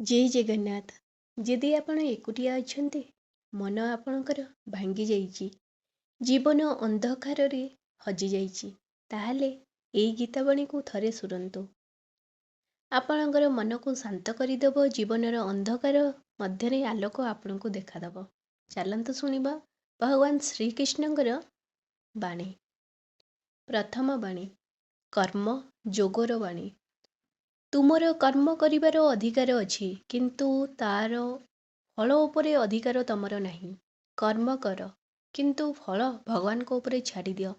ଜୟ ଜଗନ୍ନାଥ। ଯଦି ଆପଣ ଏକୁଟିଆ ଅଛନ୍ତି, ମନ ଆପଣଙ୍କର ଭାଙ୍ଗି ଯାଇଛି, ଜୀବନ ଅନ୍ଧକାରରେ ହଜିଯାଇଛି, ତାହେଲେ ଏଇ ଗୀତବାଣୀକୁ ଥରେ ଶୁଣନ୍ତୁ। ଆପଣଙ୍କର ମନକୁ ଶାନ୍ତ କରିଦେବ, ଜୀବନର ଅନ୍ଧକାର ମଧ୍ୟରେ ଆଲୋକ ଆପଣଙ୍କୁ ଦେଖାଦେବ। ଚାଲନ୍ତୁ ଶୁଣିବା ଭଗବାନ ଶ୍ରୀକୃଷ୍ଣଙ୍କର ବାଣୀ। ପ୍ରଥମ ବାଣୀ, କର୍ମ ଯୋଗର ବାଣୀ। ତୁମର କର୍ମ କରିବାର ଅଧିକାର ଅଛି, କିନ୍ତୁ ତାର ଫଳ ଉପରେ ଅଧିକାର ତମର ନାହିଁ। କର୍ମ କର, କିନ୍ତୁ ଫଳ ଭଗବାନଙ୍କ ଉପରେ ଛାଡ଼ିଦିଅ।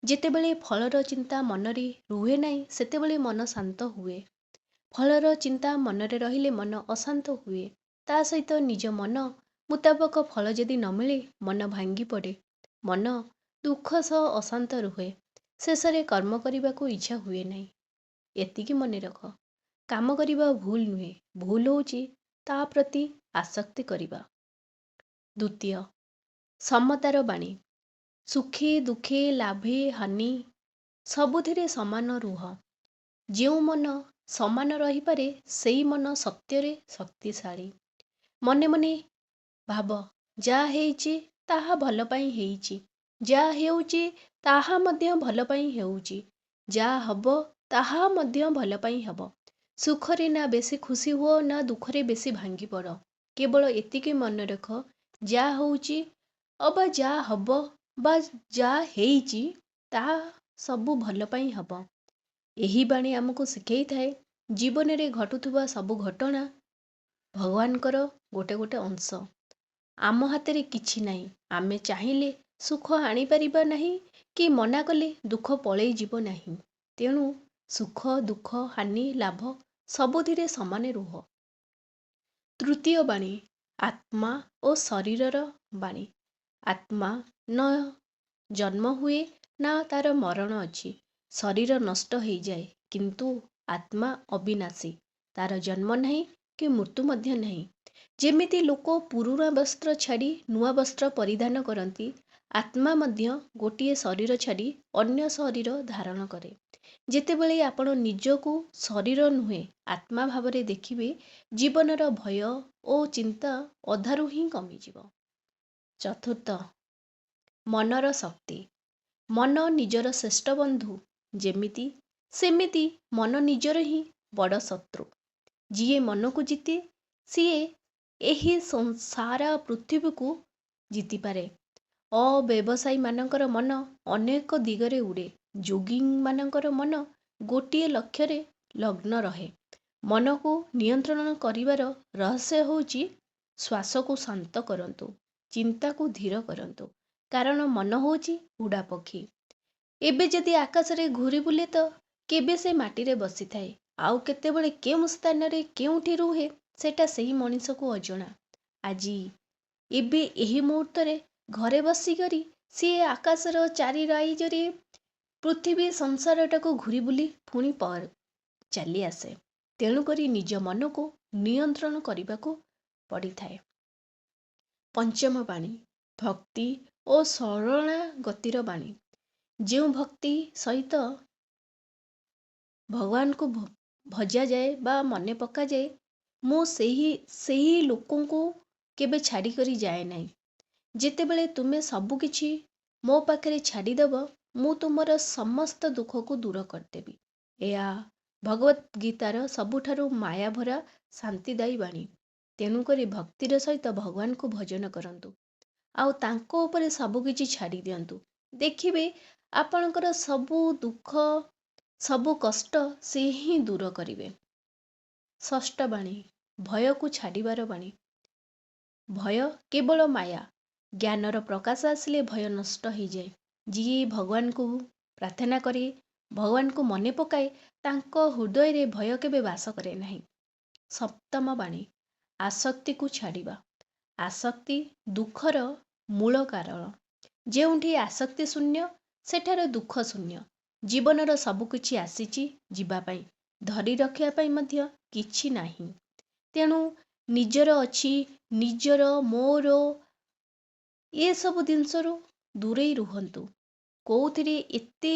ଯେତେବେଳେ ଫଳର ଚିନ୍ତା ମନରେ ରୁହେ ନାହିଁ, ସେତେବେଳେ ମନ ଶାନ୍ତ ହୁଏ। ଫଳର ଚିନ୍ତା ମନରେ ରହିଲେ ମନ ଅଶାନ୍ତ ହୁଏ। ତା ସହିତ ନିଜ ମନ ମୁତାବକ ଫଳ ଯଦି ନ ମିଳେ, ମନ ଭାଙ୍ଗି ପଡ଼େ। ମନ ଦୁଃଖ ସହ ଅଶାନ୍ତ ରୁହେ। ଶେଷରେ କର୍ମ କରିବାକୁ ଇଚ୍ଛା ହୁଏ ନାହିଁ। ଏତିକି ମନେ ରଖ, କାମ କରିବା ଭୁଲ ନୁହେଁ, ଭୁଲ ହେଉଛି ତା ପ୍ରତି ଆସକ୍ତି କରିବା। ଦ୍ୱିତୀୟ, ସମତାର ବାଣୀ। ସୁଖେ ଦୁଃଖେ ଲାଭେ ହାନି ସବୁଥିରେ ସମାନ ରୁହ। ଯେଉଁ ମନ ସମାନ ରହିପାରେ, ସେଇ ମନ ସତ୍ୟରେ ଶକ୍ତିଶାଳୀ। ମନେ ମନେ ଭାବ, ଯାହା ହେଇଛି ତାହା ଭଲ ପାଇଁ ହେଇଛି, ଯାହା ହେଉଛି ତାହା ମଧ୍ୟ ଭଲ ପାଇଁ ହେଉଛି, ଯାହା ହେବ ତାହା ମଧ୍ୟ ଭଲ ପାଇଁ ହେବ। ସୁଖରେ ନା ବେଶୀ ଖୁସି ହୁଅ, ନା ଦୁଃଖରେ ବେଶୀ ଭାଙ୍ଗି ପଡ଼। କେବଳ ଏତିକି ମନେ ରଖ, ଯାହା ହେଉଛି ଅବା ଯାହା ହେବ ବା ଯାହା ହେଇଛି, ତାହା ସବୁ ଭଲ ପାଇଁ ହେବ। ଏହି ବାଣୀ ଆମକୁ ଶିଖେଇଥାଏ, ଜୀବନରେ ଘଟୁଥିବା ସବୁ ଘଟଣା ଭଗବାନଙ୍କର ଗୋଟେ ଗୋଟେ ଅଂଶ। ଆମ ହାତରେ କିଛି ନାହିଁ। ଆମେ ଚାହିଁଲେ ସୁଖ ଆଣିପାରିବା ନାହିଁ କି ମନା କଲେ ଦୁଃଖ ପଳେଇ ଯିବ ନାହିଁ। ତେଣୁ ସୁଖ ଦୁଃଖ ହାନି ଲାଭ ସବୁଥିରେ ସମାନ ରୁହ। ତୃତୀୟ ବାଣୀ, ଆତ୍ମା ଓ ଶରୀରର ବାଣୀ। ଆତ୍ମା ନ ଜନ୍ମ ହୁଏ ନା ତାର ମରଣ ଅଛି। ଶରୀର ନଷ୍ଟ ହେଇଯାଏ, କିନ୍ତୁ ଆତ୍ମା ଅବିନାଶୀ। ତାର ଜନ୍ମ ନାହିଁ କି ମୃତ୍ୟୁ ମଧ୍ୟ ନାହିଁ। ଯେମିତି ଲୋକ ପୁରୁଣା ବସ୍ତ୍ର ଛାଡ଼ି ନୂଆ ବସ୍ତ୍ର ପରିଧାନ କରନ୍ତି, ଆତ୍ମା ମଧ୍ୟ ଗୋଟିଏ ଶରୀର ଛାଡ଼ି ଅନ୍ୟ ଶରୀର ଧାରଣ କରେ। ଯେତେବେଳେ ଆପଣ ନିଜକୁ ଶରୀର ନୁହେଁ, ଆତ୍ମା ଭାବରେ ଦେଖିବେ, ଜୀବନର ଭୟ ଓ ଚିନ୍ତା ଅଧାରୁ ହିଁ କମିଯିବ। ଚତୁର୍ଥ, ମନର ଶକ୍ତି। ମନ ନିଜର ଶ୍ରେଷ୍ଠ ବନ୍ଧୁ ଯେମିତି, ସେମିତି ମନ ନିଜର ହିଁ ବଡ଼ ଶତ୍ରୁ। ଯିଏ ମନକୁ ଜିତେ, ସିଏ ଏହି ସାରା ପୃଥିବୀକୁ ଜିତିପାରେ। ଅବ୍ୟବସାୟୀମାନଙ୍କର ମନ ଅନେକ ଦିଗରେ ଉଡ଼େ। ଯୋଗୀମାନଙ୍କର ମନ ଗୋଟିଏ ଲକ୍ଷ୍ୟରେ ଲଗ୍ନ ରହେ। ମନକୁ ନିୟନ୍ତ୍ରଣ କରିବାର ରହସ୍ୟ ହେଉଛି, ଶ୍ୱାସକୁ ଶାନ୍ତ କରନ୍ତୁ, ଚିନ୍ତାକୁ ଧୀର କରନ୍ତୁ। କାରଣ ମନ ହେଉଛି ଉଡ଼ା ପକ୍ଷୀ। ଏବେ ଯଦି ଆକାଶରେ ଘୁରି ବୁଲେ ତ କେବେ ସେ ମାଟିରେ ବସିଥାଏ, ଆଉ କେତେବେଳେ କେଉଁ ସ୍ଥାନରେ କେଉଁଠି ରୁହେ, ସେଟା ସେହି ମଣିଷକୁ ଅଜଣା। ଆଜି ଏବେ ଏହି ମୁହୂର୍ତ୍ତରେ ଘରେ ବସିକରି ସିଏ ଆକାଶର ଚାରି ରାଇଜରେ ପୃଥିବୀ ସଂସାରଟାକୁ ଘୁରି ବୁଲି ପୁଣି ଚାଲି ଆସେ। ତେଣୁକରି ନିଜ ମନକୁ ନିୟନ୍ତ୍ରଣ କରିବାକୁ ପଡ଼ିଥାଏ। ପଞ୍ଚମ ବାଣୀ, ଭକ୍ତି ଓ ଶରଣାଗତିର ବାଣୀ। ଯେଉଁ ଭକ୍ତି ସହିତ ଭଗବାନଙ୍କୁ ଭଜାଯାଏ ବା ମନେ ପକାଯାଏ, ମୁଁ ସେହି ଲୋକଙ୍କୁ କେବେ ଛାଡ଼ିକରି ଯାଏ ନାହିଁ। ଯେତେବେଳେ ତୁମେ ସବୁକିଛି ମୋ ପାଖରେ ଛାଡ଼ିଦେବ, ମୁଁ ତୁମର ସମସ୍ତ ଦୁଃଖକୁ ଦୂର କରିଦେବି। ଏହା ଭଗବତ ଗୀତାର ସବୁଠାରୁ ମାୟାଭରା ଶାନ୍ତିଦାୟୀ ବାଣୀ। ତେଣୁକରି ଭକ୍ତିର ସହିତ ଭଗବାନଙ୍କୁ ଭଜନ କରନ୍ତୁ ଆଉ ତାଙ୍କ ଉପରେ ସବୁକିଛି ଛାଡ଼ି ଦିଅନ୍ତୁ। ଦେଖିବେ, ଆପଣଙ୍କର ସବୁ ଦୁଃଖ, ସବୁ କଷ୍ଟ ସେ ହିଁ ଦୂର କରିବେ। ଷଷ୍ଠ ବାଣୀ, ଭୟକୁ ଛାଡ଼ିବାର ବାଣୀ। ଭୟ କେବଳ ମାୟା। ଜ୍ଞାନର ପ୍ରକାଶ ଆସିଲେ ଭୟ ନଷ୍ଟ ହେଇଯାଏ। ଯିଏ ଭଗବାନଙ୍କୁ ପ୍ରାର୍ଥନା କରି ଭଗବାନଙ୍କୁ ମନେ ପକାଏ, ତାଙ୍କ ହୃଦୟରେ ଭୟ କେବେ ବାସ କରେ ନାହିଁ। ସପ୍ତମ ବାଣୀ, ଆସକ୍ତିକୁ ଛାଡ଼ିବା। ଆସକ୍ତି ଦୁଃଖର ମୂଳ କାରଣ। ଯେଉଁଠି ଆସକ୍ତି ଶୂନ୍ୟ, ସେଠାରେ ଦୁଃଖ ଶୂନ୍ୟ। ଜୀବନର ସବୁକିଛି ଆସିଛି ଯିବା ପାଇଁ, ଧରି ରଖିବା ପାଇଁ ମଧ୍ୟ କିଛି ନାହିଁ। ତେଣୁ ନିଜର ଅଛି, ନିଜର, ମୋର, ଏସବୁ ଜିନିଷରୁ ଦୂରେଇ ରୁହନ୍ତୁ। କେଉଁଥିରେ ଏତେ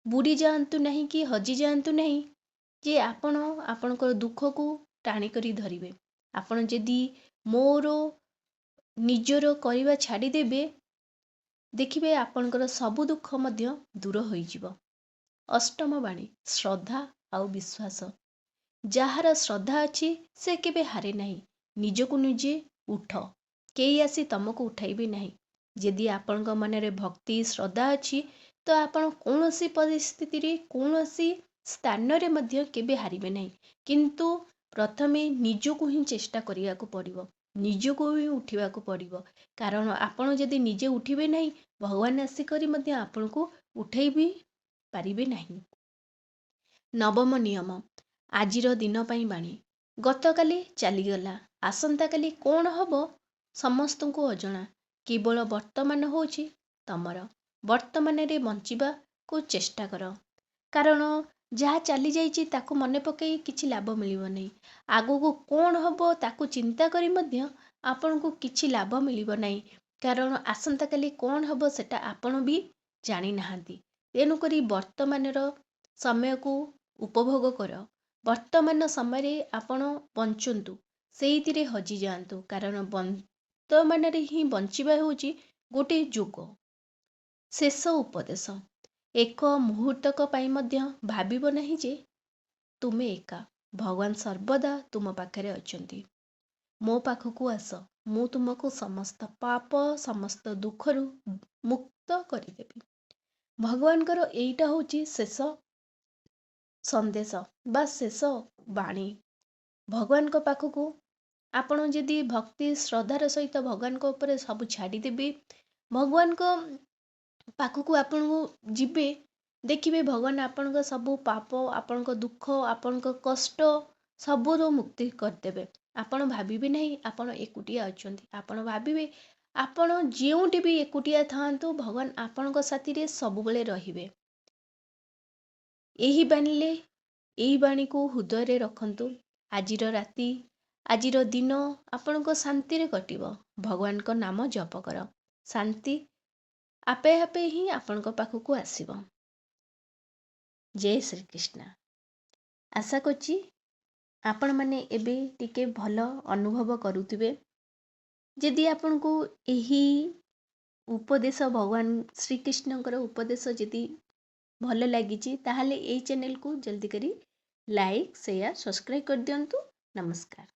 ବୁଡ଼ି ଯାଆନ୍ତୁ ନାହିଁ କି ହଜି ଯାଆନ୍ତୁ ନାହିଁ ଯେ ଆପଣ ଆପଣଙ୍କର ଦୁଃଖକୁ ଟାଣିକରି ଧରିବେ। ଆପଣ ଯଦି ମୋର ନିଜର କରିବା ଛାଡ଼ିଦେବେ, ଦେଖିବେ ଆପଣଙ୍କର ସବୁ ଦୁଃଖ ମଧ୍ୟ ଦୂର ହୋଇଯିବ। ଅଷ୍ଟମ ବାଣୀ, ଶ୍ରଦ୍ଧା ଆଉ ବିଶ୍ୱାସ। ଯାହାର ଶ୍ରଦ୍ଧା ଅଛି ସେ କେବେ ହାରେ ନାହିଁ। ନିଜକୁ ନିଜେ ଉଠ, କେହି ଆସି ତମକୁ ଉଠାଇବେ ନାହିଁ। ଯଦି ଆପଣଙ୍କ ମନରେ ଭକ୍ତି ଶ୍ରଦ୍ଧା ଅଛି ତ ଆପଣ କୌଣସି ପରିସ୍ଥିତିରେ, କୌଣସି ସ୍ଥାନରେ ମଧ୍ୟ କେବେ ହାରିବେ ନାହିଁ। କିନ୍ତୁ ପ୍ରଥମେ ନିଜକୁ ହିଁ ଚେଷ୍ଟା କରିବାକୁ ପଡ଼ିବ, ନିଜକୁ ହିଁ ଉଠିବାକୁ ପଡ଼ିବ। କାରଣ ଆପଣ ଯଦି ନିଜେ ଉଠିବେ ନାହିଁ, ଭଗବାନ ଆସିକରି ମଧ୍ୟ ଆପଣଙ୍କୁ ଉଠାଇ ବି ପାରିବେ ନାହିଁ। ନବମ ନିୟମ, ଆଜିର ଦିନ ପାଇଁ ବାଣୀ। ଗତକାଲି ଚାଲିଗଲା, ଆସନ୍ତାକାଲି କ'ଣ ହେବ ସମସ୍ତଙ୍କୁ ଅଜଣା। କେବଳ ବର୍ତ୍ତମାନ ହେଉଛି ତମର। ବର୍ତ୍ତମାନରେ ବଞ୍ଚିବାକୁ ଚେଷ୍ଟା କର। କାରଣ ଯାହା ଚାଲିଯାଇଛି ତାକୁ ମନେ ପକାଇ କିଛି ଲାଭ ମିଳିବ ନାହିଁ। ଆଗକୁ କ'ଣ ହେବ ତାକୁ ଚିନ୍ତା କରି ମଧ୍ୟ ଆପଣଙ୍କୁ କିଛି ଲାଭ ମିଳିବ ନାହିଁ। କାରଣ ଆସନ୍ତାକାଲି କ'ଣ ହେବ ସେଟା ଆପଣ ବି ଜାଣିନାହାନ୍ତି। ତେଣୁକରି ବର୍ତ୍ତମାନର ସମୟକୁ ଉପଭୋଗ କର। ବର୍ତ୍ତମାନ ସମୟରେ ଆପଣ ବଞ୍ଚନ୍ତୁ, ସେଇଥିରେ ହଜିଯାଆନ୍ତୁ। କାରଣ ବର୍ତ୍ତମାନରେ ହିଁ ବଞ୍ଚିବା ହେଉଛି ଗୋଟେ ଯୋଗ। ଶେଷ ଉପଦେଶ, ଏକ ମୁହୂର୍ତ୍ତକ ପାଇଁ ମଧ୍ୟ ଭାବିବ ନାହିଁ ଯେ ତୁମେ ଏକା। ଭଗବାନ ସର୍ବଦା ତୁମ ପାଖରେ ଅଛନ୍ତି। ମୋ ପାଖକୁ ଆସ, ମୁଁ ତୁମକୁ ସମସ୍ତ ପାପ, ସମସ୍ତ ଦୁଃଖରୁ ମୁକ୍ତ କରିଦେବି। ଭଗବାନଙ୍କର ଏଇଟା ହେଉଛି ଶେଷ ସନ୍ଦେଶ ବା ଶେଷ ବାଣୀ। ଭଗବାନଙ୍କ ପାଖକୁ ଆପଣ ଯଦି ଭକ୍ତି ଶ୍ରଦ୍ଧାର ସହିତ ଭଗବାନଙ୍କ ଉପରେ ସବୁ ଛାଡ଼ିଦେବେ, ଭଗବାନଙ୍କ ପାଖକୁ ଆପଣଙ୍କୁ ଯିବେ, ଦେଖିବେ ଭଗବାନ ଆପଣଙ୍କ ସବୁ ପାପ, ଆପଣଙ୍କ ଦୁଃଖ, ଆପଣଙ୍କ କଷ୍ଟ ସବୁରୁ ମୁକ୍ତି କରିଦେବେ। ଆପଣ ଭାବିବେ ନାହିଁ ଆପଣ ଏକୁଟିଆ ଅଛନ୍ତି। ଆପଣ ଭାବିବେ ଆପଣ ଯେଉଁଠି ବି ଏକୁଟିଆ ଥାଆନ୍ତୁ, ଭଗବାନ ଆପଣଙ୍କ ସାଥିରେ ସବୁବେଳେ ରହିବେ। ଏହି ବାଣୀରେ, ଏହି ବାଣୀକୁ ହୃଦୟରେ ରଖନ୍ତୁ। ଆଜିର ରାତି, ଆଜିର ଦିନ ଆପଣଙ୍କ ଶାନ୍ତିରେ କଟିବ। ଭଗବାନଙ୍କ ନାମ ଜପ କର, ଶାନ୍ତି ଆପେ ଆପେ ହିଁ ଆପଣଙ୍କ ପାଖକୁ ଆସିବ। ଜୟ ଶ୍ରୀକୃଷ୍ଣ। ଆଶା କରୁଛି ଆପଣମାନେ ଏବେ ଟିକେ ଭଲ ଅନୁଭବ କରୁଥିବେ। ଯଦି ଆପଣଙ୍କୁ ଏହି ଉପଦେଶ, ଭଗବାନ ଶ୍ରୀକୃଷ୍ଣଙ୍କର ଉପଦେଶ ଯଦି ଭଲ ଲାଗିଛି, ତାହେଲେ ଏଇ ଚ୍ୟାନେଲକୁ ଜଲ୍ଦି କରି ଲାଇକ୍, ସେୟାର, ସବସ୍କ୍ରାଇବ୍ କରିଦିଅନ୍ତୁ। ନମସ୍କାର।